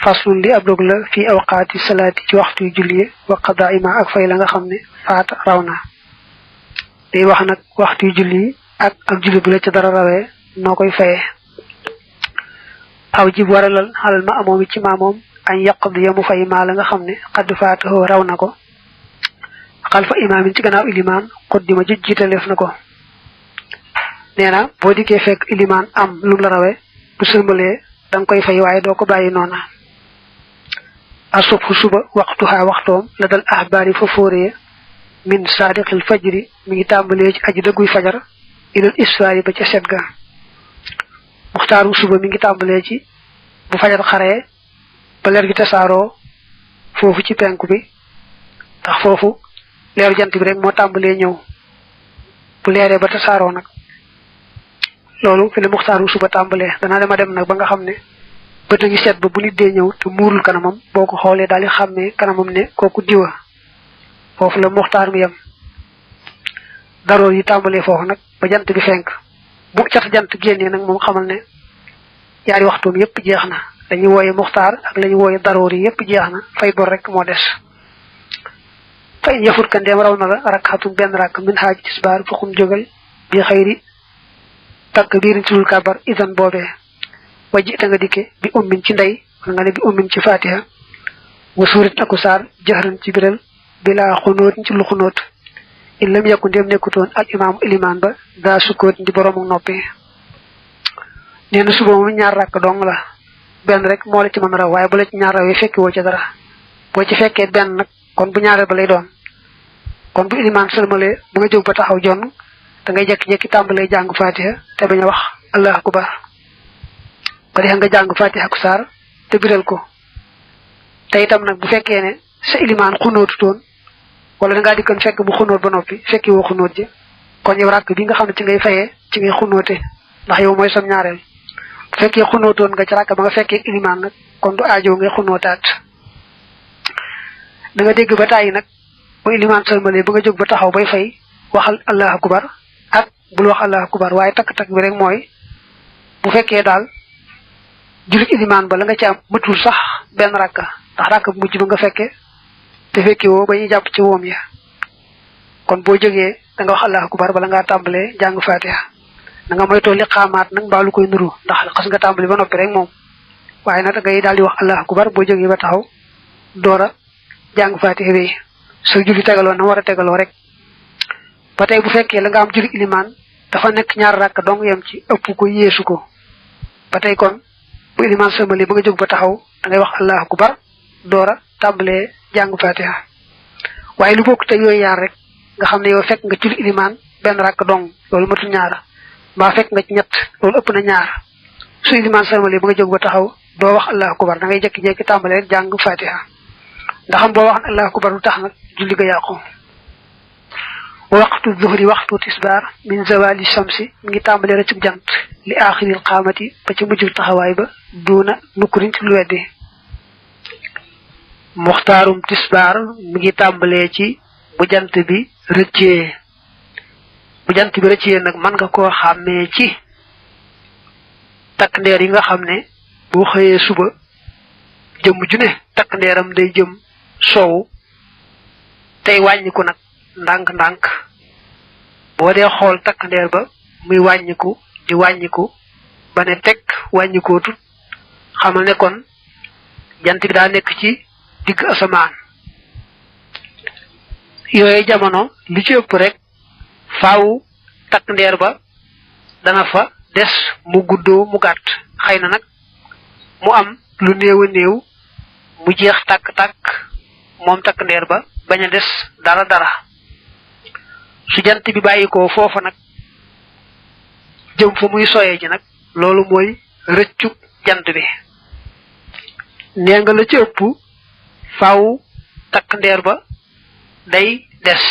faslun li ab dog la fi awqaati salaati ci waxtu julli wa qadaa ima ak fay la nga xam ne faata raw na day wax nag waxtu julli ak julli bu la ca dara rawee noo koy fayee aw jib waralal xalal ma amoom ci maamoom añ yaqdi yamu fay maa la nga xam ne xadd faatahoo raw na ko xalfa imaamin ci gannaaw ilimaan xuddima ji jiitaleef na ko nee na boo dikkee fekk ilimaan am lu la rawee bu sëlmalee danga koy fay waaye doo ko bàyyi noona asubhu suba waxtuha waxtoom la dal ahbaari fa fóoree min saadiqil fajri mi ngi tàmbalee ci aji dëgguy fajar ilal isfaari ba ca set ga muxtaaru suba mi ngi tàmbalee ci bu fajar xaree ba leer gi tasaaroo foofu ci penku bi ndax foofu leeru jant bi rek moo tàmbalee ñëw bu leeree ba tasaaroo nag loolu fi la muxtaaru suba tàmbalee danaa dema dem nag ba nga xam ne bët a ngi set ba bu nit dee ñëw te muurul kanamam boo ko xoolee daal di xàmmee kanamam ne kooku diwa foofu la muxtaar mi yem daroor yi tàmbalee foofu nag ba jant bi fenk bu cat jant génnee nag moom xamal ne yaari waxtoom yépp jeex na lañuy wooye muxtaar ak lañuy wooye daroor yi yépp jeex na fay bor rek moo des fa in yafut ka ndeem raw na la rakxatum benn rakk min xaaji tisbaar foxum jógal bi xëyri takk biirin ci dul kabar idan boobee wajji ta nga dikke bi ummin ci ndey wala nga ne bi ummin ci fatiha wa suurit aku saar jahran ci biral bila xunóot ci lu xunóot in lam yakku ndéem nekkutoon al imaamu ilimaan ba daa sukkoot di boroomu noppi nee na suba moom ñaar rakk dong la benn rek moo la ci mën a raw waaye bu la ci ñaar rawee fekki woo ca dara boo ci fekkee benn nag kon bu ñaareel ba lay doon kon bu ilimaan sëlmalee bu nga jóg ba taxaw jonn da ngay jekki-jekki tàmbalee jàng fatiha te bañ a wax allahu akbar ba dexe nga jàng fatiha ku saar te biral ko te itam nag bu fekkee ne sa ilimaan xunóotutoon wala da ngaa dikkoon fekk mu xunóot ba noppi fekki woo xunóot ji kon yow ràkk bi nga xam ne ci ngay fayee ci ngay xunóote ndax yow mooy sam ñaareel bu fekkee xunóotoon nga ci ràkk ba nga fekkee ilimaan nag kon du aajo ngay xunóotaat da nga dégg ba tàyyi nag bu ilimaan sëlmalee ba nga jóg ba taxaw bay fay waxal allahu akbar ak bul wax allahu akbar waaye takk-takk bi rek mooy bu fekkee daal jullit ilimaan ba la nga ci am mëtul sax benn rakka ndax rakka bu mujj ba nga fekke te fekki woo ba ñuy jàpp ci woom ya kon boo jógee da nga wax allahu akbar bala ngaa tàmbalee jàng fatiha da nga moytoo li xaamaat nag mbaa lu koy nuru ndax xas nga tàmbali ba noppi rek moom waaye nag da ngay daal di wax allahu akbar boo jógee ba taxaw doora jàng fatiha bi sa julli tegaloo na war a tegaloo rek ba tey bu fekkee la nga am julli ilimaan dafa nekk ñaar rakk dong yem ci ëpp ko yeesu ko ba tey kon bu ilimaan sëmali ba nga jóg ba taxaw da ngay wax allahu akbar doora tàmbalee jàng fatiha waaye lu bokk te yooyu yaar rek nga xam ne yow fekk nga julli ilimaan benn rakk dong loolu matul ñaar mbaa fekk nga ci ñett loolu ëpp na ñaar su ilimaan sëmali ba nga jóg ba taxaw doo wax allahu akbar da ngay jekki-jekki tàmbalee jàng fatiha ndaxam boo wax allahu akbar du tax nag julli ga yàqu waqtu zuhri waxtu tisbaar min zawali shamsi mi ngi tàmbale rëccub jant li aaxiril qaamati ba ci mujjul taxawaay ba duuna nukkurin ci lu weddi muxtaarum tisbaar mi ngi tàmbalee ci bu jant bi rëccee nag mën nga koo xàmmee ci takk ndeer yi nga xam ne boo xëyee suba jëm ju ne takk ndeeram day jëm soowu tey wàññiku nag ndànk-ndànk boo dee xool takk ndeer ba muy wàññiku di wàññiku ba ne teg wàññikootut xamal ne kon jant bi daa nekk ci digg asamaan yooyu jamono li ci ëpp rek faaw takk ndeer ba dana fa des mu guddoo mu gàtt xëy na nag mu am lu néew a néew mu jeex tàkk-tàkk moom takk ndeer ba bañ a des dara su jant bi bàyyi ko foofa nag jëm fa muy soyee ji nag loolu mooy rëccug jant bi nee nga la ci ëpp faaw takk ndeer ba day des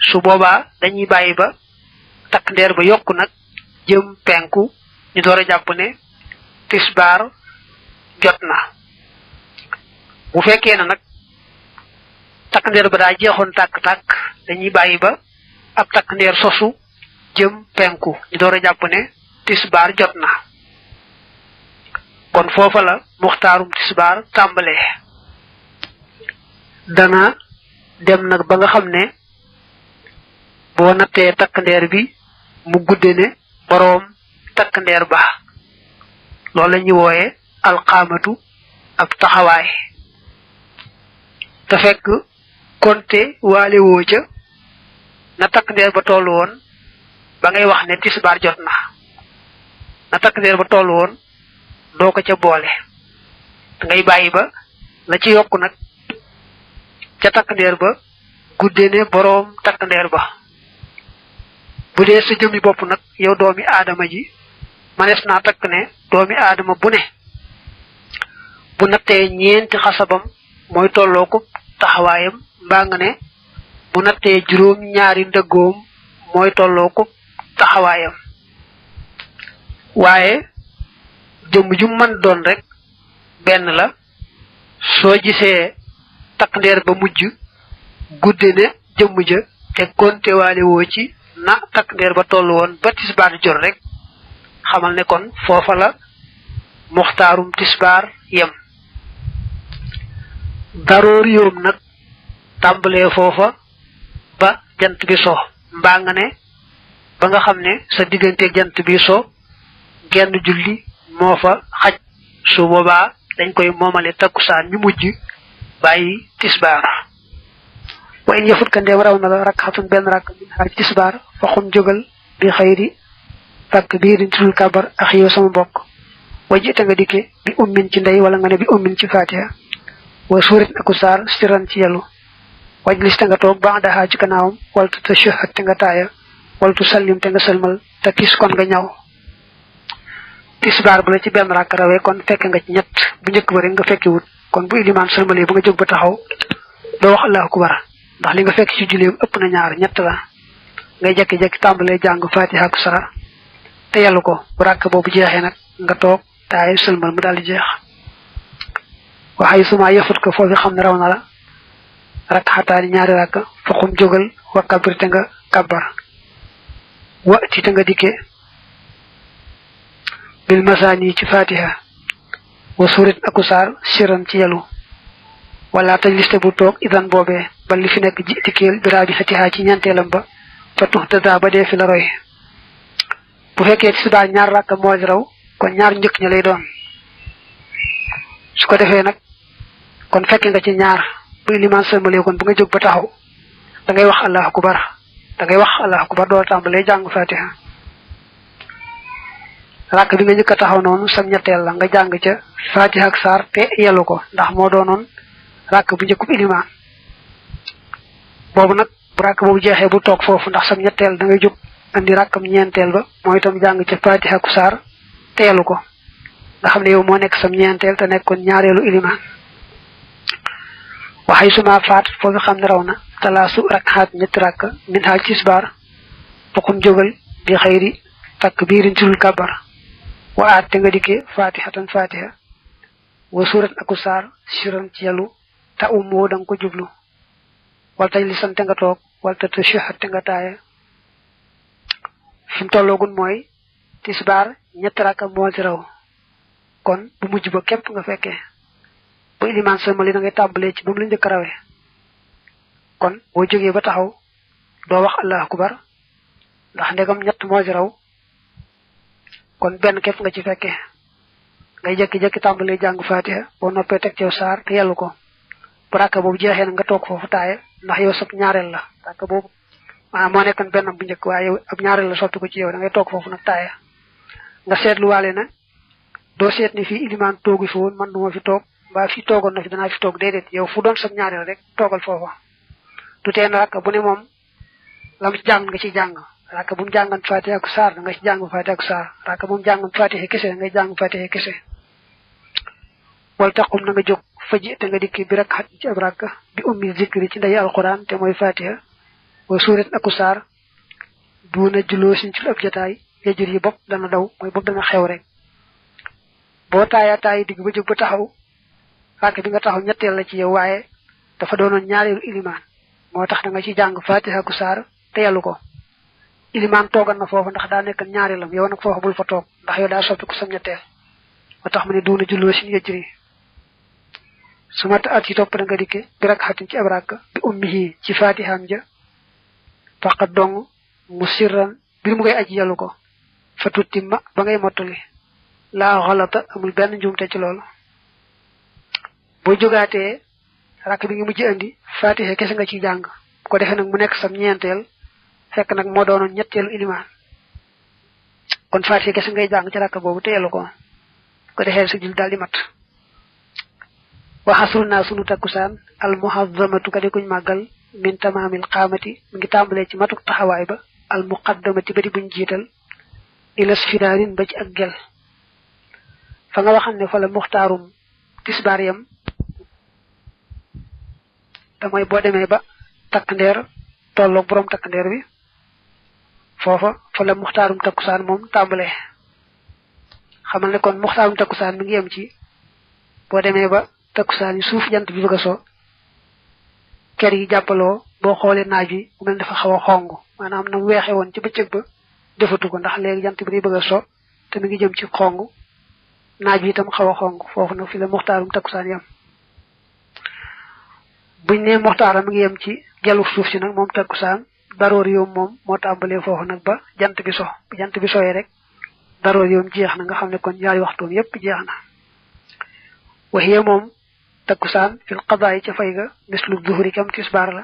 su boobaa dañuy bàyyi ba takk ndeer ba yokku nag jëm penku ñu door a jàpp ne tisbaar jot na bu fekkee na nag takk ndeer ba daa jeexoon tàkk-tàkk dañuy bàyyi ba ab takk ndeer sosu jëm penku ñu door a jàpp ne tisbaar jot na kon foofa la muxtaarum tisbaar tàmbalee. dana dem nag ba nga xam ne boo nattee takk ndeer bi mu gudde ne boroom takk ndeer ba loolu la ñuy wooye alxaamatu ab taxawaay te fekk konte waale woo ca na takk ndeer ba tollu woon ba ngay wax ne tisbaar jot na takk ndeer ba tollu woon doo ko ca boole ngay bàyyi ba la ci yokku nag ca takk ndeer ba gudde ne boroom takk ndeer ba bu dee sa jëmmi bopp nag yow doomi aadama ji manees naa takk ne doomi aadama bu ne bu nattee ñeenti xasabam mooy tolloo ko taxawaayam mbaa nga ne bu nattee juróom ñaari ndëggoom mooy tolloo ko taxawaayam waaye jëmm ju mën doon rek benn la soo gisee takk ndeer ba mujj gudde ne jëmm ja te konte waale woo ci na takk ndeer ba tollu woon ba tisbaar jot rek xamal ne kon foofa la muxtaarum tisbaar yem. daroor yoom nag tàmbalee foofa ba jant bi so mbaa nga ne ba nga xam ne sa diggante jant bi so genn julli moo fa xaj su boobaa dañ koy moomale takkusaan ñu mujj bàyyi tisbaar. wa in yafut ka ndeem raw na la rakxatun benn rakk min xaaj tisbaar faxun jógal bi xëyri takk biirin ci dul kabar ak yow sama mbokk waji te nga dikke bi ummin ci ndey wala nga ne bi ummin ci fatiha wa suurit aku saar siran ci yelu waj lis te nga toog ba daxaa ci gannaawam waltu te shahad te nga taaya waltu sallim te nga sëlmal te kis kon nga ñaw. tisbaar bu la ci benn rakk rawee kon fekk nga ci ñett bu njëkk ba rek nga fekki wut kon bu ilimaan sëlmalee ba nga jóg ba taxaw doo wax allahu akbar ndax li nga fekk ci julleem ëpp na ñaar ñett la ngay jekki-jekki tàmbalee jàng fatiha ak sara te yàllu ko bu rakk boobu jeexee nag nga toog taay sëlmal mu daal di jeex. waxay suma yëfut ko foofu xam ne raw na la rakk xataani ñaari rakk foxum jógal wa kabir te nga kabbar wa ti te nga dikke bil masaani ci fatiha wa surit aku saar siran ci yelu wala taj liste bu toog idan boobee ba li fi nekk ji tikkeel biraa bi fatiha ci ñeenteelam ba fa tux tëddaa ba dee fi la roy. bu fekkee tisbaar ñaar rakk moo raw kon ñaar njëkk ña lay doon su ko defee nag kon fekke nga ci ñaar bu ilimaan sëlmalee kon bu nga jóg ba taxaw da ngay wax allahu akbar doo tàmbalee jàng fatiha. rakk bi nga njëkk a taxaw noonu sam ñetteel la nga jàng ca fatiha ak saar te yelu ko ndax moo doonoon rakk bu njëkkub ilimaan boobu nag bu rakk boobu jeexee bu toog foofu ndax sam ñetteel da ngay jóg andi rakkam ñeenteel ba mooy itam jàng ca fatiha ak saar te yelu ko nga xam ne yow moo nekk sam ñeenteel te nekkoon ñaareelu ilimaan. waxay suma faat foofu xam ne raw na talaasu rakxaat ñetti rakk min xaaj tisbaar foqun jógal bi xëyri takk biirin ci dul kabar wa aat te nga dikke fatihatan fatiha wa surat aku saar siran ci yelu ta moo danga ko jublu wal taj li sante nga toog wal ta te shahad te nga taaya. fi mu tolloogun mooy tisbaar ñetti rakka moo ci raw kon bu mujj ba képp nga fekkee bu ilimaan sëlmali da ngay tàmbalee ci ba mu la njëkk rawee kon boo jógee ba taxaw doo wax allahu akbar ndax ndegam ñett moo ci raw kon benn képp nga ci fekkee ngay jekki-jekki tàmbalee jàng fatiha boo noppee teg cew saar te yellu ko bu rakka boobu jeexee na nga toog foofu taaye ndax yow sab ñaareel la rakka boobu maanaam moo nekkoon benn bu njëkk waaye yow ab ñaareel la soppi ko ci yow da ngay toog foofu nag taaye nga seetluwaale na doo seet ni fii ilimaan toogu fi woon man duma fi toog mbaa fii toogoon na fi danaa fi toog déedéet yow fu doon sab ñaareel rek toogal foofa du tee na rakka bu ne moom lam ci jàng nga ci jàng rakka bu mu jàngan fatiha ak saar da nga ci jàng fatiha ak saar rakka bu mu jàngan fatiha kese ngay jàng fatiha kese. wal taqum na nga jóg faji te nga dikki bi rek xat ci ab rakka bi ummi zikri ci ndey alquran te mooy fatiha wa surat aku saar duuna juloo siñ ci ab jataay yejur yi bopp dana daw mooy bopp dana xew rek boo taaya taay digg ba jóg ba taxaw rakk bi nga taxaw ñetteel la ci yow waaye dafa doonoon ñaareelu ilimaan moo tax da nga ci jàng fatiha ku saar te yàllu ko ilimaan toogal na foofu ndax daa nekk ñaareelam yow nag foofu bul fa toog ndax yow daa soppi ku sam ñetteel ba tax mu ne duuna julloo sin yëjri su ma at yi topp da nga dikke bi rak xatin ci ab rakk bi ummihi ci fatihaam ja faqat dong mu sirran bir mu ngay aji yalu ko fa tuttimma ba ngay mottali laa xalata amul benn njuumte ci loolu boo jógaatee rakk bi ngi mujj andi fatiha kese nga ci jàng bu ko defee nag mu nekk sam ñeenteel fekk nag moo doonoon ñetteelu ilimaan kon fatiha kese ngay jàng ci rakk boobu teelu ko ko defee sa jul daal di mat waxasru naa sunu takkusaan al muhazzamatu ka di kuñ màggal min tamaamil qaamati mi ngi tàmbalee ci matuk taxawaay ba al muqaddamati ba di buñ jiital ilas fidaarin ba ci ak gel fa nga waxam ne fa la muxtaarum tisbaar yam te mooy boo demee ba takk ndeer tolloog boroom takk ndeer bi foofa fa la muxtaarum takkusaan moom tàmbalee xamal ne kon muxtaarum takkusaan mi ngi yem ci boo demee ba takkusaan yi suuf jant bi bëgg a so ker yi jàppaloo boo xoolee naaj bi mu mel dafa xaw a xong maanaam na mu weexe woon ci bëccëg ba defatu ko ndax léegi jant bi day bëgg a so te mi ngi jëm ci xong naaj bi itam xaw a xong foofu nag fi la muxtaarum takkusaan yam buñ ne muxtaaram mi ngi yem ci gelu suuf si nag moom takkusaan daroor yoom moom moo tàmbalee foofu nag ba jant bi so bu jant bi soyee rek daroor yoom jeex na nga xam ne kon ñaari waxtoom yépp jeex na waxiye moom takkusaan fil qadaay ca fay ga mislu zuhri kam tisbaar la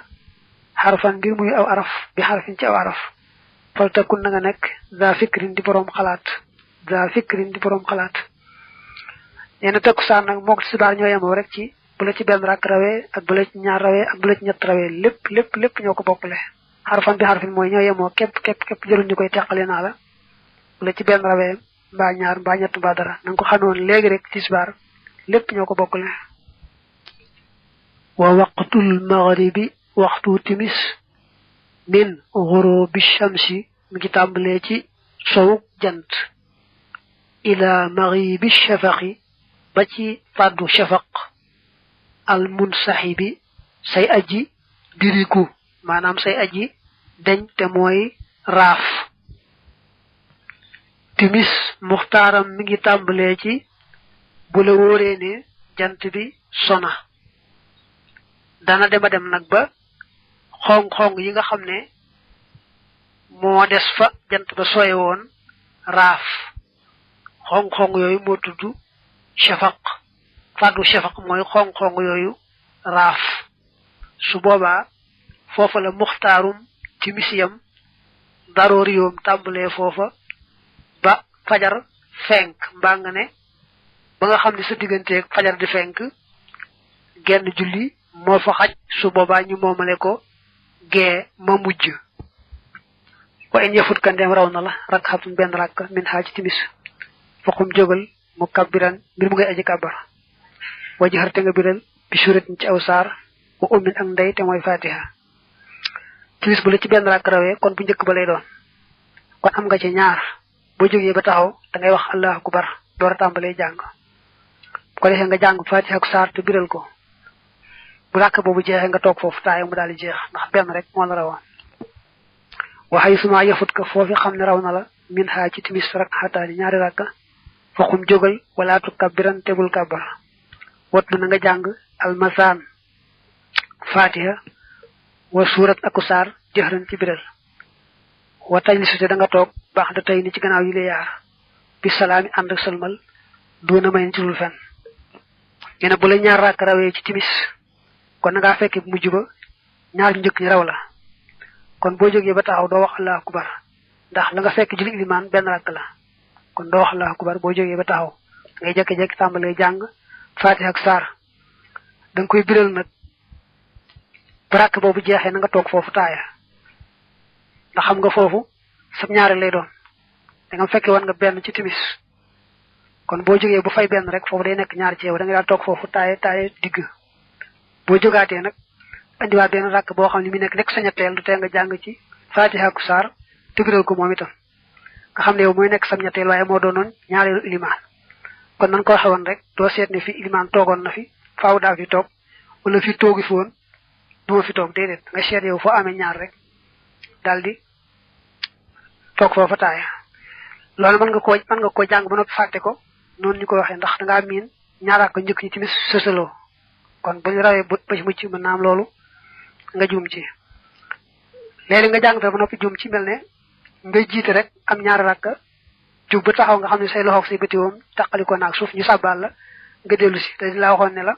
xarfan ngir muy aw araf bi xarfin ci aw araf fal takkun na nga nekk za fikrin di boroom xalaat nee na takkusaan nag mook tisbaar ñoo yemoo rek ci bu la ci benn rakk rawee ak bu la ci ñaar rawee ak bu la ci ñett rawee lépp ñoo ko bokkule xarfan bi xarfin mooy ñoo yemoo képp jëluñ ñu koy teqale naa la bu la ci benn rawee mbaa ñaar mbaa ñett mbaa dara na nga ko xamoon léegi rek tisbaar lépp ñoo ko bokkule wa waqtul maghribi waxtu timis min ghurubi shamsi mi ngi tàmbalee ci sowuk jant ila maghribi shafaqi ba ci fàddu shafaq al munsahibi say aji diriku maanaam say aji deñ te mooy raaf timis muxtaaram mi ngi tàmbalee ci bu la wóoree ne jant bi sona dana dema dem nag ba xong-xong yi nga xam ne moo des fa jant ba soye woon raaf xong-xong yooyu moo tudd shafaq fàddu shafaq mooy xong-xong yooyu raaf su boobaa foofa la muxtaarum timisiyam daroori yoom tàmbalee foofa ba fajar fenk mbaa nga ne ba nga xam ne sa digganteeg fajar di fenk genn julli moo fa xaj su boobaa ñu moomale ko gee ma mujj wa in yafut kandeem raw na la rak xatun benn rakk min xaaj timis faqum jógal mu kabbiran mbir mu ngay aji kabbar waji xarte nga biral bi suratin ci aw saar wa ummin ak ndey te mooy fatiha timis bu la ci benn rakk rawee kon bu njëkk ba lay doon kon am nga ci ñaar boo jógee ba taxaw da ngay wax allahu akbar door a tàmbalee jàng bu ko defee nga jàng fatiha ak saar te biral ko bu rakk boobu jeexee nga toog foofu taaya mu daal di jeex ndax benn rek moo la rawoon waxay suma yafut ka foofi xam ne raw na la min xaa ci timis rak xataani ñaari rakka faqum jógal wala tukabbiran tegul kabbar watlu na nga jàng almasaan fatiha wa surat aku saar jëxran ci biral wa tajlisu te da nga toog baax da tey ni ci gannaaw yi la yaar bi salaami ànd ak sëlmal doona may ci dul fen ñene bu la ñaar rakk rawee ci timis kon na ngaa fekke mujj ba ñaar njëkk ñi raw la kon boo jógee ba taxaw doo wax allahu akbar ndax la nga fekk julli ilimaan benn rakk la kon doo wax allahu akbar boo jógee ba taxaw ngay jékki-jékki tàmbalee jàng fatiha ak saar da nga koy biral nag ba rakk boobu jeexee na nga toog foofu taaya ndax xam nga foofu sab ñaari lay doon da nga fekke woon nga benn ci timis kon boo jógee bu fay benn rek foofu day nekk ñaar ci yow da nga daal toog foofu taaya digg boo jógaatee nag andiwaat benn rakk boo xam ne mi nekk sa ñetteel du tee nga jàng ci fatiha ak saar te biral ko moom itam nga xam ne yow mooy nekk sam ñetteel waaye moo doonoon ñaareelu ilimaan kon nan ko xewoon rek doo seet ne fi ilimaan toogoon na fi faaw daa fi toog wala fi toogi fi woon du ma fi toog déedéet nga seet yow foo amee ñaar rek daal di toog foofa taaya loolu mën nga koo jàng ba noppi fàtte ko non ñu ko waxe ndax da nga min ñaara ko ñëk ci timis seselo kon bu ñu rawé ba ci mucc mën naam loolu nga joom ci lélé nga jang dafa nopi joom ci melne nga jité rek am ñaara rakka juk ba taxaw nga xamni say loxok say bëti won takaliko nak suuf ñu sabbal la nga delu ci té la waxon ne la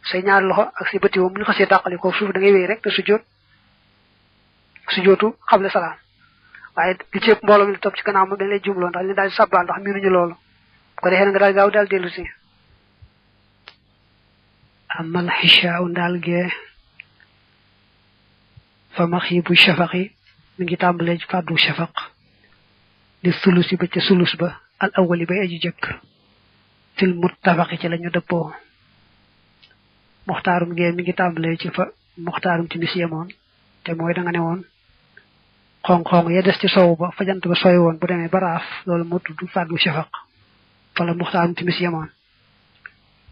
say ñaar loxo ak say bëti won ñu xasse takaliko suuf da ngay wéy rek te sujootu xamle salam waye di ci mbolo mi top ci kanam dañ lay jumlo ndax ñu dal sabbal ndax miinu ñu loolu ko defé nga dal gaaw dal delu ci amal hisha'u dal ge fa makhibu shafaqi mi ngi tambalé ci fadu shafaq di sulusi ba ci sulus ba al awwali bay aji jëk fil muttafaqi ci lañu deppo muxtarum ge mi ngi tambalé ci fa muxtarum timis yamon te moy da nga ne won xong xong ya dess ci sowu ba fajant ba soy won bu démé baraf lolu mo tuddu fadu shafaq fa la muxtarum timis yamon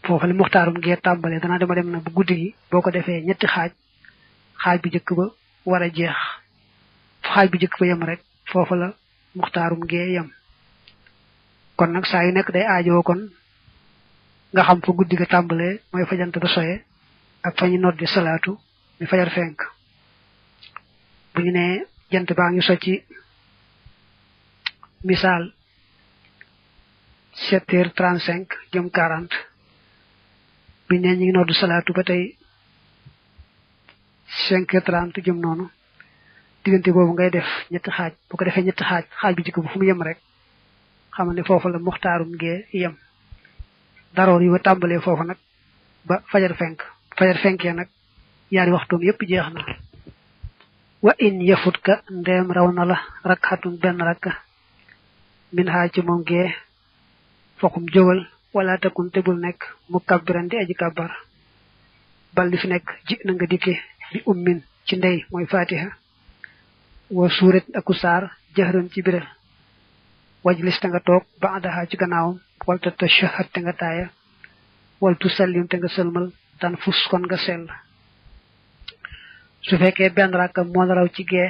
fofu li muxtarum ge tambalé dana dama dem na bu guddigi boko defé ñetti xaj bi jëk ba wara jeex xaj bi jëk ba yam rek fofu la muxtarum ge yam kon nak sa yu nek day aajo kon nga xam fa guddiga tambalé moy fajant ba soyé ak fañu noddi salatu mi fajar fenk buñu né jant baangi so ci misal 7h35 jëm 40 bi né ñi noddu salatu ba tay 5h30 jëm nonu digënté bobu ngay def ñetti xaj bu ko defé ñetti xaj bi jikko bu fu mu yëm rek xamane fofu la muxtarum ge yëm daror yi wa tambalé fofu nak ba fajar fenké nak yaari waxtum yépp jeexna wa in yafutka ndem rawna la rakhatun ben rakka min ha ci mom ge fokum jowal wala takun tebul nek mukabbiran di aji kabbar bal li fi nek ji na nga diké bi ummin ci ndey moy fatiha wa surat akusar jahran ci biral wajlis ta nga tok ba'daha ci gannaawum wal tashahhad ta nga taaya wal tusallim ta nga selmal tan fus kon nga sel su fekke ben rakka mo raw ci ge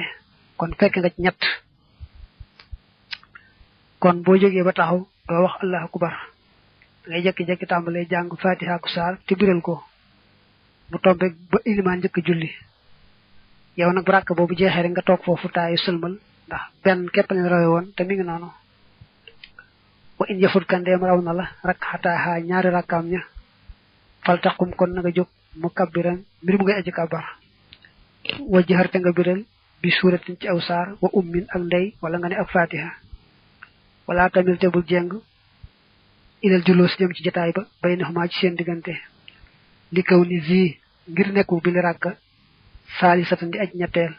kon fekk nga ci ñett kon bo joge ba taxaw do wax allahu akbar ngay jekki tambalé jang fatiha akusar te biral ko bu tombe ba iliman jëk julli yow nak rakka bobu jexé rek nga tok fofu taayu selmal ndax ben képp lañ rawé won te mi ngi nonu wa in yafut kan dem rawna la rakata ha ñaari rakam ña fal taqum kon nga jog mukabbiran mbir mu ngay aji kabar wajhar te nga biral bi suratin ci awsar wa ummin ak ndey wala nga ne ak fatiha wala tamil te bu jeng ilal julus jëm ci jotaay ba baynahuma ci seen digante li kaw ni zi ngir nekku bi rakka salisatan di aj ñettel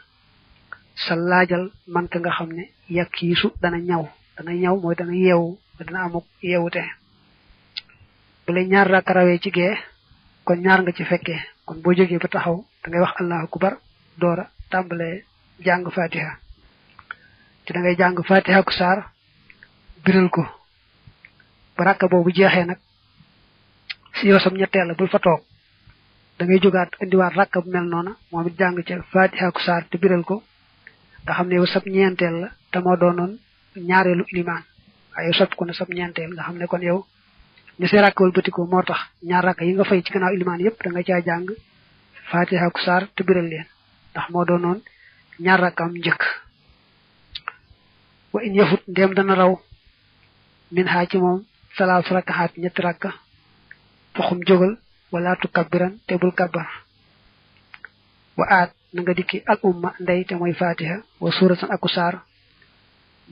sa laajal man ka nga xamne yakisu dana ñaw moy dana yewu dana amuk yewute bu lay ñaar rakka rawé ci ge kon ñaar nga ci fekke kon bo joge ba taxaw da ngay wax allahu akbar dora tambalé jang fatiha ci da ngay jang fatiha ku sar biral ko baraka bobu jexé nak ci yosam ñettel bu fa tok da ngay jogat andi wat rakka bu mel nona momit jang ci fatiha ku sar te biral ko nga xamne yow sab ñentel la te mo doonon ñaarelu liman ay sop ko na sab ñentel nga xamne kon yow ni sé rakkol betiko motax ñaar rakka yi nga fay ci gannaaw liman yépp da nga ca jang fatiha ku sar te biral leen ndax mo doonon ñaar rakkam jëk wa in yafut dem dana raw min ha ci mom salat rakahat ñet rakka foxum jogal wala tukabbiran te bul kabbar wa at nga dikki al umma ndey te moy fatiha wa suratan akusar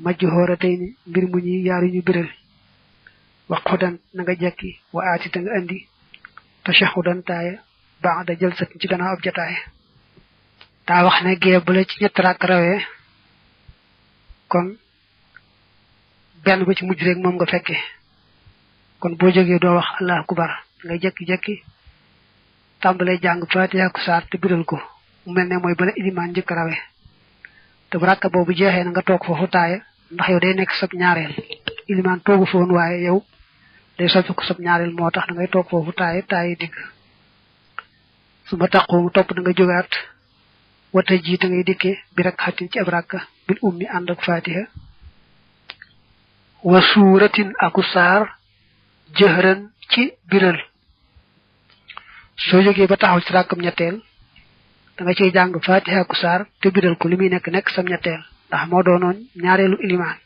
majhoratayn mbir mu ñi yaaru ñu biral wa qodan nga jekki wa ati te nga andi tashahudan taaya ba'da jalsat ci gannaaw ab jotaay ta wax ne geebul ci ñett rak rawé kon ben ba ci mujj rek mom nga fekke kon bo joge do wax allahu akbar nga jekki tambalé jang fatiha ku sar te biral ko mu melne moy bala iliman jëk rawé te baraka bobu jexé nga tok fofu taaya ndax yow day nek sab ñaarel iliman togu fon waye yow day soppi ko sab ñaarel motax da ngay tok fofu taaya dig suma taxu top da nga jogat wata jiita ngay dikke bi rakhatin ci abraka bil ummi and ak fatiha wa suratin akusar jëhran ci biral soo jógee ba taxaw ci rakkam ñetteel da nga ciy jàng fatiha ku saar te biral ko li muy nekk sam ñetteel ndax moo doonoon ñaareelu ilimaan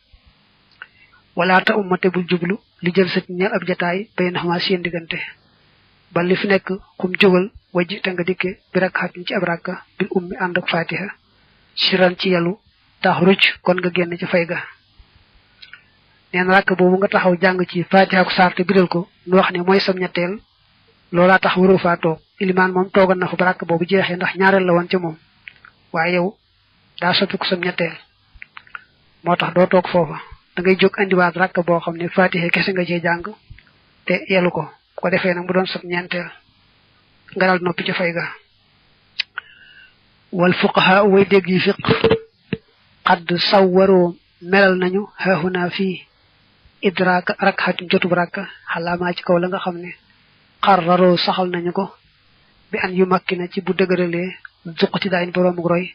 wala ta ummate bul jublu li jël sa ñeel ab jataay bay na xamaa seen diggante ba li fi nekk xum jógal wajj te nga dikke bi rakkatin ci ab rakka bil ummi ànd ak fatiha siran ci yalu tax rucc kon nga génn ci fay ga neen rakk boobu nga taxaw jàng ci fatiha ku saar te biral ko nu wax ne mooy sam ñetteel loolaa tax waroo faa toog ilimaan moom toogal na fa ba rakk boobu jeexee ndax ñaareel la woon ca moom waaye yow daa soppi ko sam ñetteel moo tax doo toog foofa da ngay jóg andiwaat rakk boo xam ne fatiha kese nga cee jàng te yelu ko ko defee nag mu doon sam ñeenteel nga dal noppi ci fay ga wal fuqaha way dégg yi fiq xadd sawwaroo melal nañu haahuna fii idraaka rakxatin jotub rakk xalaamaa ci kaw la nga xam ne xarraroo saxal nañu ko bi an yu makki na ci bu dëgëralee zuqti daayin boroomuk roy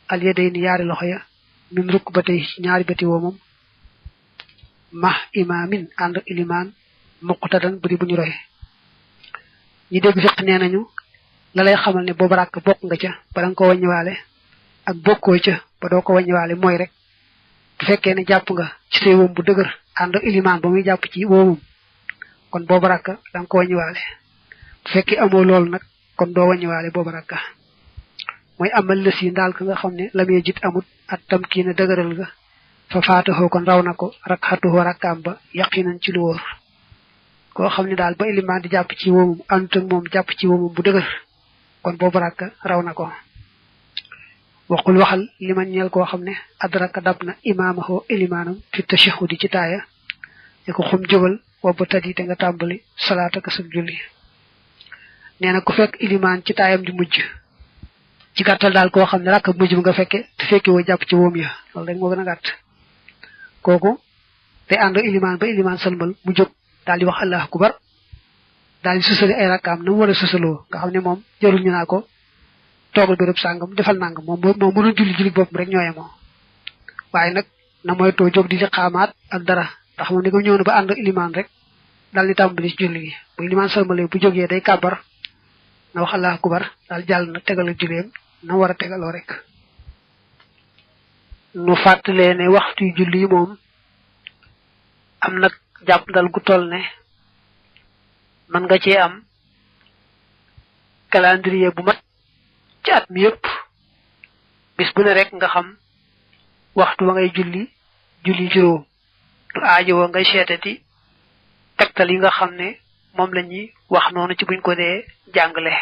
al yaday ni yaari loxo ya min rukk ba tey ñaari bati woomam mah imaamin ànd ilimaan muqtadan bu di bu ñu roy ñi dégg fiq nee nañu la lay xamal ne boobu rakk bokk nga ca ba danga ko wàññiwaale ak bokkoo ca ba doo ko wàññiwaale mooy rek bu fekkee ne jàpp nga ci say woom bu dëgër ànd ilimaan ba muy jàpp ci woomam kon boobu rakk danga ko wàññiwaale bu fekkee amoo loolu nag kon doo wàññiwaale boobu rakk mooy amal lës yi ndaal ka nga xam ne lamee jit amut at tam kii na dëgëral ga fa faataxoo kon raw na ko rakxatuhoo rakkaam ba yaqinan ci lu wóor koo xam ne daal ba ilimaan di jàpp ci woomam àndut ak moom jàpp ci woomam bu dëgër kon boobu rakk raw na ko waxul waxal li man ñeel koo xam ne adraka dab na imaamahoo ilimaanam fi tashahudi ci taaya ne ko xum jógal wobba tadi te nga tàmbali salaataka sag julli nee na ku fekk ilimaan ci taayam di mujj ci gàttal daal koo xam ne rakk bu mujj bi nga fekke te fekki woo jàpp ci woom ya loolu rek moo gën a gàtt kooku te ànd ilimaan ba ilimaan salmal mu jóg daal di wax allahu akbar daal di susali ay rakkaam na mu war a susaloo nga xam ne moom jarul ñu naa ko toogal béréb sàngam defal nangam moom mënul julli boppam rek ñooye moom waaye nag na mooy too jóg di ci xaamaat ak dara ndax moom ni ko ñëw na ba ànd ilimaan rek daal di tàmbali ci julli gi bu ilimaan salmale bu jógee day kàbbar na wax allahu akbar daal jàll na tegal ak julleem na war a tegaloo rek nu fàttalee ne waxtu julli yi moom am nag jàpp dal gu toll ne mën nga cee am calendrier bu mat ci at mi yëpp bis bu ne rek nga xam waxtu wa ngay julli juróom du aajowoo ngay seetati tegtal yi nga xam ne moom la ñuy wax noonu ci buñ ko dee jàngale